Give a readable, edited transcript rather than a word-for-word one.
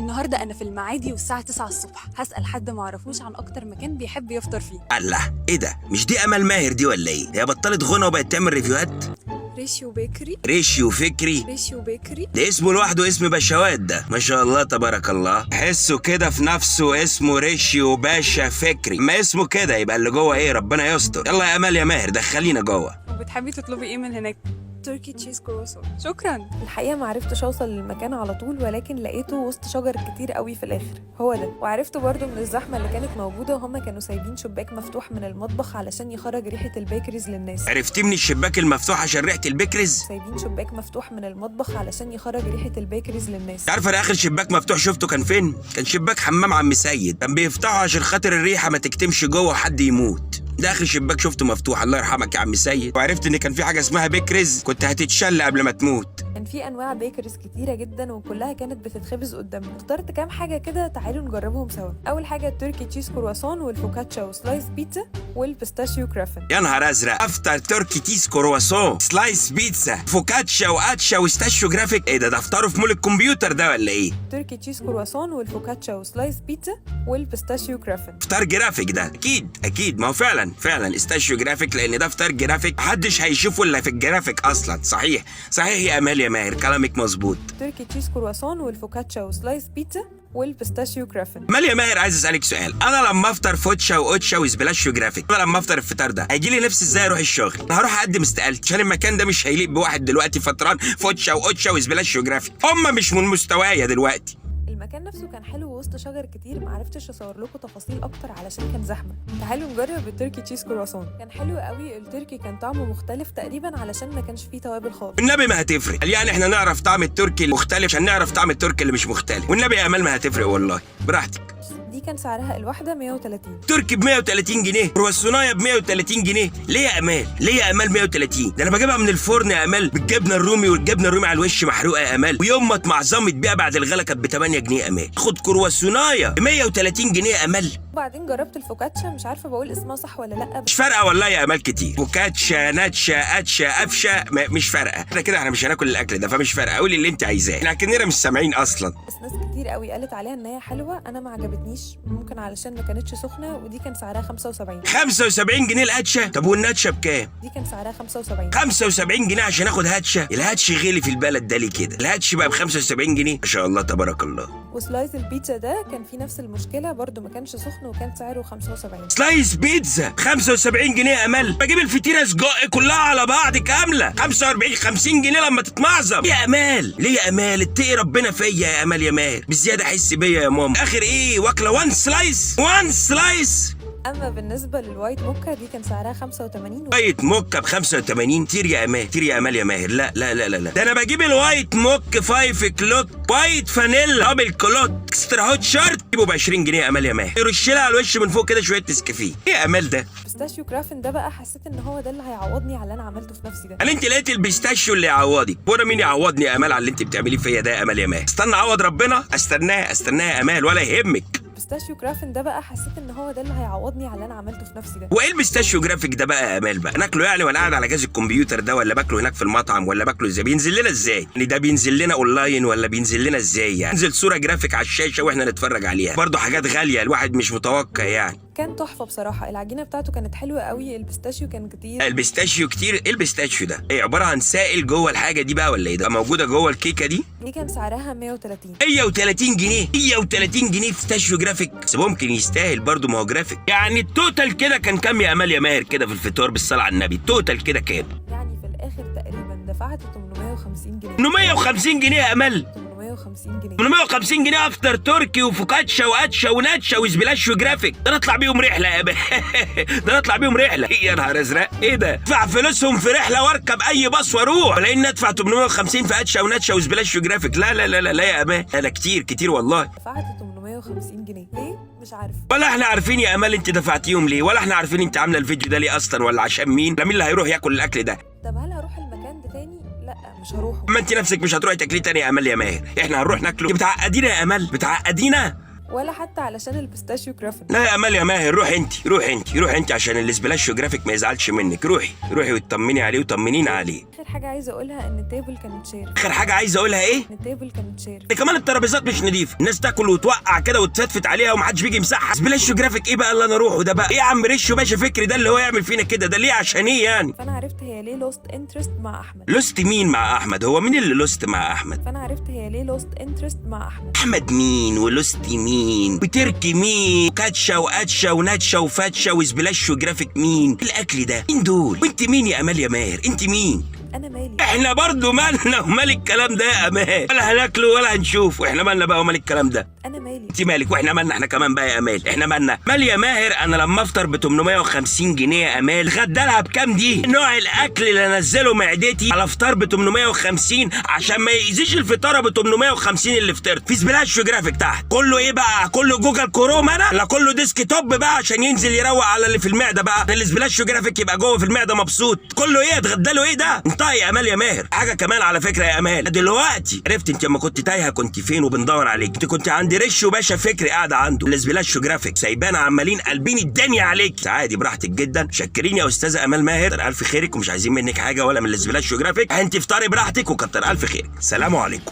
النهارده انا في المعادي والساعة 9 الصبح، هسال حد ما اعرفوش عن اكتر مكان بيحب يفطر فيه. الله، ايه ده؟ مش دي امل ماهر دي ولا ايه؟ هي بطلت غنى وبقت تعمل review هات؟ ريشيو bakery. ريشيو فكري. ريشيو bakery. ده اسمه لوحده اسم بشوات ده، ما شاء الله تبارك الله. حسه كده في نفسه اسمه ريشيو باشا فكري، ما اسمه كده يبقى اللي جوه ايه؟ ربنا يستر. يلا يا امل يا ماهر دخلينا جوه. وبتحبي تطلبي ايه من هناك؟ turkey cheese croissant. شكرا. الحقيقة ما عرفتش اوصل للمكان على طول، ولكن لقيته وسط شجر كتير قوي في الاخر. هو ده، وعرفته برضو من الزحمة اللي كانت موجوده، وهما كانوا سايبين شباك مفتوح من المطبخ علشان يخرج ريحه ال bakeries للناس. عرفتيه من الشباك المفتوح عشان ريحه ال bakeries؟ سايبين شباك مفتوح من المطبخ علشان يخرج ريحه ال bakeries للناس. عارفه انا اخر شباك مفتوح شفته كان فين؟ كان شباك حمام عم سيد، كان بيفتحه عشان خاطر الريحة ما تكتمش جوه وحد يموت. ده اخر شباك شفته مفتوح، الله يرحمك يا عم سيد. وعرفت ان كان في حاجة اسمها bakeries، كنت هتتشل قبل ما تموت. كان في انواع bakeries كتيرة جدا وكلها كانت بتتخبز قدامنا. اخترت كام حاجة كده، تعالوا نجربهم سوا. اول حاجة ال turkey cheese croissant والفوكاتشا و slice pizza وال pistachio graffin. يا نهار ازرق، افطر turkey cheese croissant، slice pizza، فوكاتشا واتشا و pistachio graphic. ايه ده؟ ده افطره في مول الكمبيوتر ده ولا ايه؟ turkey cheese croissant والفوكاتشا و slice pizza وال pistachio graffin. فطار جرافيك ده، اكيد اكيد، ما هو فعلا فعلا pistachio graphic، لان ده فطار جرافيك محدش هيشوفه الا في الجرافيك اصلا. صحيح صحيح يا امال يا ماهر، كلامك مظبوط. turkey cheese croissant والفوكاتشا و slice pizza وال pistachio graffin. امال يا ماهر، عايز اسالك سؤال. انا لما افطر فوتشا واوتشا وسبلاشيو جرافيك، انا لما افطر الفطار ده هيجي لي نفسي ازاي اروح الشغل؟ انا هروح اقدم استقالتي، عشان المكان ده مش هيليق بواحد دلوقتي فطران فوتشا واوتشا وسبلاشيو جرافيك. هم مش من مستوايا دلوقتي. المكان نفسه كان حلو وسط شجر كتير، معرفتش اصور لكم تفاصيل اكتر علشان كان زحمه. تعالوا نجرب ال turkey cheese croissant. كان حلو قوي، التركي كان طعمه مختلف تقريبا علشان ما كانش فيه توابل خالص. والنبي ما هتفرق، يعني احنا نعرف طعم التركي المختلف عشان نعرف طعم التركي اللي مش مختلف. والنبي يا امال ما هتفرق والله، براحتك. دي كان سعرها الواحدة 130. تركي ب 130 جنيه، كرواسونايه ب 130 جنيه. ليه يا امال؟ ليه يا امال 130؟ ده انا بجيبها من الفرن يا امال بالجبنه الرومي، والجبنه الرومي على الوش محروقة يا امال، ويوم ما اتمعظمت بيها بعد الغلا كانت ب 8 جنيه يا امال. خد كرواسونايه ب 130 جنيه يا امال. وبعدين جربت الفوكاتشا، مش عارفه بقول اسمها صح ولا لا. مش فارقه والله يا امال كتير، فوكاتشا ناتشا اتشا قفشه، مش فارقه. احنا كده احنا مش هناكل الاكل ده، فمش فارقه، قولي اللي انت عايزاه، احنا كأننا مش سامعين اصلا. بس ناس كتير قوي قالت عليها ان هي حلوه، انا ما عجبتنيش، ممكن علشان ما كانتش سخنه. ودي كان سعرها 75. 75 جنيه القتشه؟ طب والناتشه بكام؟ دي كان سعرها 75. 75 جنيه عشان اخد هاتشه؟ الهاتش غلي في البلد ده ليه كده؟ الهاتش بقى ب 75 جنيه، ما شاء الله تبارك الله. و slice البيتزا ده كان فيه نفس المشكلة برضو، ما كانش سخن وكان سعره 75. slice بيتزا 75 جنيه يا امل؟ بجيب الفطيره سجق كلها على بعض كاملة 45 50 جنيه لما تتمعظم. يا امال ليه يا امال؟ اتقي ربنا فيا يا امال يا ماهر، بالزيادة حس بيا يا ماما. اخر ايه واكله؟ one slice، one slice. اما بالنسبة لل white mocha دي كان سعرها 85. white mocha ب 85؟ كتير يا امال، كتير يا امال يا ماهر. لا لا لا لا لا، ده انا بجيب ال white mocha 5 o'clock white vanilla double clot extra hot short جيبه ب 20 جنيه يا امال يا ماهر، يرش لها على الوش من فوق كده شوية نسكافيه. ايه يا امال ده؟ pistachio graffin ده بقى حسيت ان هو ده اللي هيعوضني على اللي انا عملته في نفسي ده. هل انت لقيت ال pistachio اللي يعوضك؟ وانا مين يعوضني يا امال على اللي انت بتعمليه فيا ده يا امال يا ماهر؟ استنى اعوض ربنا، استناه استناه يا امال ولا يهمك. pistachio graffin ده بقى حسيت ان هو ده اللي هيعوضني على اللي انا عملته في نفسي ده. وايه ال pistachio graphic ده بقى يا امال؟ بقى ناكله يعني وانا قاعد على جهاز الكمبيوتر ده، ولا باكله هناك في المطعم، ولا باكله ازاي؟ بينزل لنا ازاي يعني؟ ده بينزل لنا اونلاين ولا بينزل لنا ازاي؟ يعني ينزل صوره جرافيك على الشاشة واحنا نتفرج عليها؟ برضه حاجات غاليه، الواحد مش متوقع يعني. كان تحفة بصراحه، العجينة بتاعته كانت حلوة قوي، ال pistachio كان كتير. ال pistachio كتير؟ ايه ال pistachio ده؟ ايه عبارة عن سائل جوه الحاجة دي بقى ولا ايه ده؟ موجودة جوه الكيكه دي؟ دي كان سعرها 130. 130 جنيه؟ 130 جنيه pistachio graphic؟ بس ممكن يستاهل برضه، ما هو جرافيك يعني. ال total كده كان كام يا امال يا ماهر كده في الفطار بالصلاة على النبي؟ ال total كده كام؟ يعني في الاخر تقريبا دفعت 850 جنيه. 850 جنيه يا امال؟ 850 جنيه. 850 جنيه افطر تركي وفوكاتشا واتشا وناتشا وسبلاش وجرافيك؟ ده نطلع بيهم رحله يا ده نطلع بيهم رحله. يا نهار ازرق، ايه ده؟ ادفع فلوسهم في رحله واركب اي باص واروح، ولا ادفع 850 في اتشا وناتشا وسبلاش وجرافيك؟ لا لا لا لا لا يا امال، لا لا، كتير كتير والله. دفعت 850 جنيه ليه؟ مش عارفه. ولا احنا عارفين يا امال انت دفعتيهم ليه، ولا احنا عارفين انت عامله الفيديو ده ليه اصلا، ولا عشان مين، لا مين اللي هيروح ياكل الاكل ده. طب هل هروح المكان ده تاني؟ لا، مش هروحه. ما انت نفسك مش هتروحي تاكليه تاني يا امال يا ماهر، احنا هنروح ناكله؟ انت بتعقدينا يا امال، بتعقدينا. ولا حتى علشان ال pistachio cruffin. لا يا امال يا ماهر، روحي انت، روحي انت، روحي انت عشان ال splash graphic ما يزعلش منك. روحي روحي وتطمني عليه وطمنينا عليه. اخر حاجة عايزه اقولها ان ال table كانت share. اخر حاجة عايز اقولها ايه؟ ان ال table كانت share. ده كمان الترابيزات مش نظيفة، الناس تاكل وتوقع كده وتفتفت عليها ومحدش بيجي يمسحها. splash graphic ايه بقى اللي انا اروحه ده بقى؟ ايه يا عم ريشو باشا فكري ده اللي هو يعمل فينا كده ده ليه؟ عشان ايه يعني؟ فانا عرفت هي ليه lost interest مع احمد. lost مين مع احمد؟ هو مين اللي lost مع احمد؟ فانا عرفت هي ليه lost interest مع احمد. احمد مين و lost مين وتركي مين وكاتشا واتشا وناتشا وفاتشا و splash graphic مين؟ الاكل ده مين دول؟ وانت مين يا امال يا ماهر؟ انت مين؟ انا مالي؟ احنا برضو مالنا ومال الكلام ده يا امال؟ ولا هناكله ولا هنشوفه، احنا مالنا بقى ومال الكلام ده؟ انا مالي؟ انت مالك واحنا مالنا احنا كمان بقى يا امال؟ احنا مالنا مال يا ماهر؟ انا لما افطر ب 850 جنيه يا امال، غدالها بكام دي؟ نوع الاكل اللي انزله معدتي على فطار ب 850 عشان ما يأذيش الفطاره ب 850 اللي فطرت في splash graphic تحت. كله ايه بقى؟ كله Google Chrome انا؟ لا كله desktop بقى عشان ينزل يروق على اللي في المعدة بقى، ال splash graphic يبقى جوه في المعدة مبسوط. كله ايه؟ اتغدى ايه ده؟ انطقي يا امال يا ماهر. حاجة كمان على فكرة يا امال، دلوقتي عرفت انت لما كنت تايهه كنت فين وبندور عليك. انت كنت عند ريشو باشا فكري قاعدة عنده ال splash graphic، سايبانا عمالين قلبين الدنيا عليك. عادي براحتك جدا. شكرين يا استاذه امال ماهر، الف خيرك ومش عايزين منك حاجة ولا من ال splash graphic. انت افطري براحتك وكتر الف خيرك. سلام عليكم.